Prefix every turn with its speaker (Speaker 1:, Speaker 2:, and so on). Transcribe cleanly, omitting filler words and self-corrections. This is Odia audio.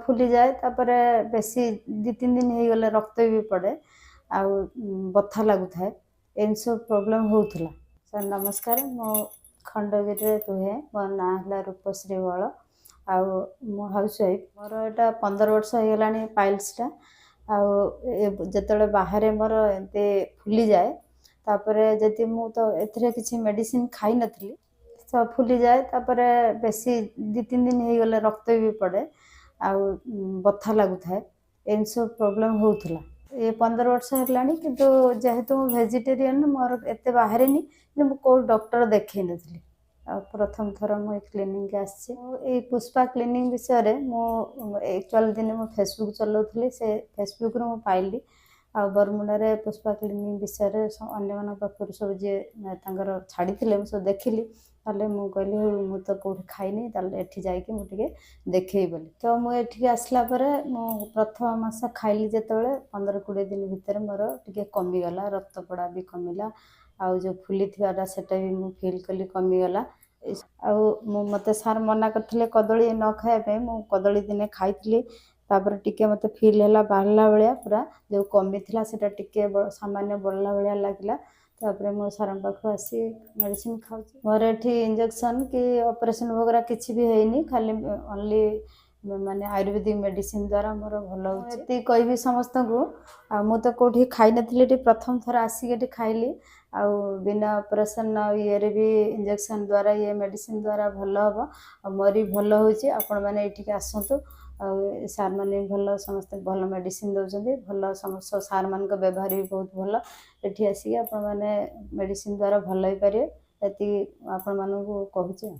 Speaker 1: ଫୁଲିଯାଏ, ତାପରେ ବେଶୀ 2-3 ଦିନ ହେଇଗଲେ ରକ୍ତ ବି ପଡ଼େ ଆଉ ବଥା ଲାଗୁଥାଏ। ଏମିତି ସବୁ ପ୍ରୋବ୍ଲେମ୍ ହେଉଥିଲା। ସାର୍ ନମସ୍କାର, ମୁଁ ଖଣ୍ଡଗିରିରେ ରୁହେ। ମୋ ନାଁ ହେଲା ରୂପଶ୍ରୀ ବଳ ଆଉ ମୁଁ ହାଉସ୍ ୱାଇଫ୍। ମୋର ଏଇଟା 15 ବର୍ଷ ହେଇଗଲାଣି ପାଇଲ୍ସଟା। ଆଉ ଯେତେବେଳେ ବାହାରେ ମୋର ଏମିତି ଫୁଲିଯାଏ, ତାପରେ ଯଦି ମୁଁ ତ ଏଥିରେ କିଛି ମେଡ଼ିସିନ ଖାଇନଥିଲି, ଫୁଲିଯାଏ, ତାପରେ ବେଶୀ 2-3 ଦିନ ହେଇଗଲେ ରକ୍ତ ବି ପଡ଼େ ଆଉ ବଥା ଲାଗୁଥାଏ। ଏମିତି ସବୁ ପ୍ରୋବ୍ଲେମ୍ ହେଉଥିଲା। ଏ 15 ବର୍ଷ ହେଲାଣି, କିନ୍ତୁ ଯେହେତୁ ମୁଁ ଭେଜିଟେରିଆନ୍, ମୋର ଏତେ ବାହାରେନି, କିନ୍ତୁ ମୁଁ କେଉଁ ଡକ୍ଟର ଦେଖେଇ ନଥିଲି। ଆଉ ପ୍ରଥମ ଥର ମୁଁ ଏଇ କ୍ଲିନିକ୍କି ଆସିଛି। ମୁଁ ଏଇ ପୁଷ୍ପା କ୍ଲିନିକ୍ ବିଷୟରେ ମୁଁ ଆକ୍ଚୁଆଲି ଦିନେ ମୁଁ ଫେସବୁକ୍ ଚଲାଉଥିଲି, ସେ ଫେସବୁକ୍ରୁ ମୁଁ ପାଇଲି। ଆଉ ବରମୁଣ୍ଡାରେ ପୁଷ୍ପା କ୍ଲିନିକ୍ ବିଷୟରେ ଅନ୍ୟମାନଙ୍କ ପାଖରୁ ସବୁ ଯିଏ ତାଙ୍କର ଛାଡ଼ିଥିଲେ, ମୁଁ ସବୁ ଦେଖିଲି। ତାହେଲେ ମୁଁ କହିଲି, ହଉ, ମୁଁ ତ କେଉଁଠି ଖାଇନି, ତାହେଲେ ଏଠି ଯାଇକି ମୁଁ ଟିକେ ଦେଖେଇବି ବୋଲି। ତ ମୁଁ ଏଠିକି ଆସିଲା ପରେ ମୁଁ ପ୍ରଥମ ମାସ ଖାଇଲି ଯେତେବେଳେ, 15-20 ଦିନ ଭିତରେ ମୋର ଟିକେ କମିଗଲା, ରକ୍ତପଡ଼ା ବି କମିଲା ଆଉ ଯେଉଁ ଫୁଲିଥିବାଟା ସେଟା ବି ମୁଁ ଫିଲ୍ କଲି କମିଗଲା। ଆଉ ମୁଁ ମୋତେ ସାର୍ ମନା କରିଥିଲେ କଦଳୀ ନ ଖାଇବା ପାଇଁ, ମୁଁ କଦଳୀ ଦିନେ ଖାଇଥିଲି। ତାପରେ ଟିକେ ମୋତେ ଫିଲ୍ ହେଲା ବାହାରିଲା ଭଳିଆ, ପୁରା ଯେଉଁ କମିଥିଲା ସେଟା ଟିକେ ସାମାନ୍ୟ ବଢ଼ିଲା ଭଳିଆ ଲାଗିଲା। ତାପରେ ମୁଁ ସାର୍ଙ୍କ ପାଖକୁ ଆସି ମେଡ଼ିସିନ ଖାଉଛି। ମୋର ଏଠି ଇଞ୍ଜେକ୍ସନ୍ କି ଅପରେସନ୍ ବଗେରା କିଛି ବି ହେଇନି, ଖାଲି ଓନ୍ଲି ମାନେ ଆୟୁର୍ବେଦିକ ମେଡ଼ିସିନ ଦ୍ୱାରା ମୋର ଭଲ ହେଉଛି। ଏତିକି କହିବି ସମସ୍ତଙ୍କୁ। ଆଉ ମୁଁ ତ କେଉଁଠି ଖାଇନଥିଲି, ଏଠି ପ୍ରଥମ ଥର ଆସିକି ଏଠି ଖାଇଲି। ଆଉ ବିନା ଅପରେସନ୍ ଆଉ ଇଏରେ ବି ଇଞ୍ଜେକ୍ସନ୍ ଦ୍ୱାରା, ଇଏ ମେଡ଼ିସିନ ଦ୍ୱାରା ଭଲ ହେବ ଆଉ ମୋର ବି ଭଲ ହେଉଛି। ଆପଣମାନେ ଏଇଠିକି ଆସନ୍ତୁ। ଆଉ ସାର୍ମାନେ ବି ଭଲ, ସମସ୍ତେ ଭଲ ମେଡ଼ିସିନ ଦେଉଛନ୍ତି, ଭଲ ସମସ୍ତ ସାର୍ମାନଙ୍କ ବ୍ୟବହାର ବି ବହୁତ ଭଲ। ଏଠି ଆସିକି ଆପଣମାନେ ମେଡ଼ିସିନ ଦ୍ୱାରା ଭଲ ହେଇପାରିବେ, ଏତିକି ଆପଣମାନଙ୍କୁ କହୁଛି ଆଉ।